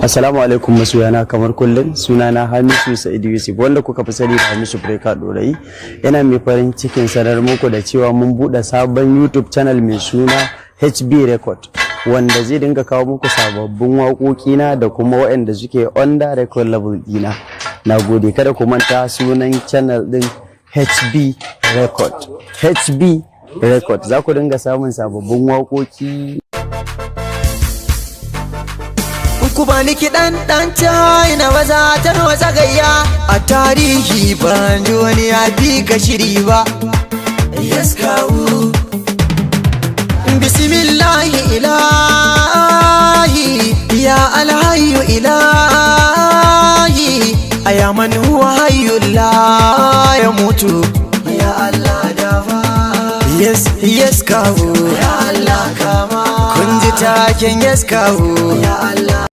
Assalamu alaikum masoyana. Kamar kullum, sunana Hamisu Sa'idu Yusuf, wanda kuka fi sani da Hamisu Breaker Dorayi. Yana mai farin cikin sanar muku da cewa mun buɗe sabon YouTube channel mai suna HB Record, wanda zai dinga kawo muku sababbin waƙoƙi na da kuma waɗanda suke under record label ɗina. Na gode, kada ku manta, sunan channel ɗin HB Record. HB Record, za ku dinga samun sababbin waƙoƙi. Ku bani kiɗan ɗan China, maza ta wasa gayya. A tarihi ban ji wani ya fi ka shiri ba. Yes kawu. Bismillahi ilahi, ya alhayyu ilahi, aya man huwa hayyu la ya mutu. Ya Allah dafa. Yes kawu. Ya Allah kama. Kun ji taken yes kawu. Ya Allah.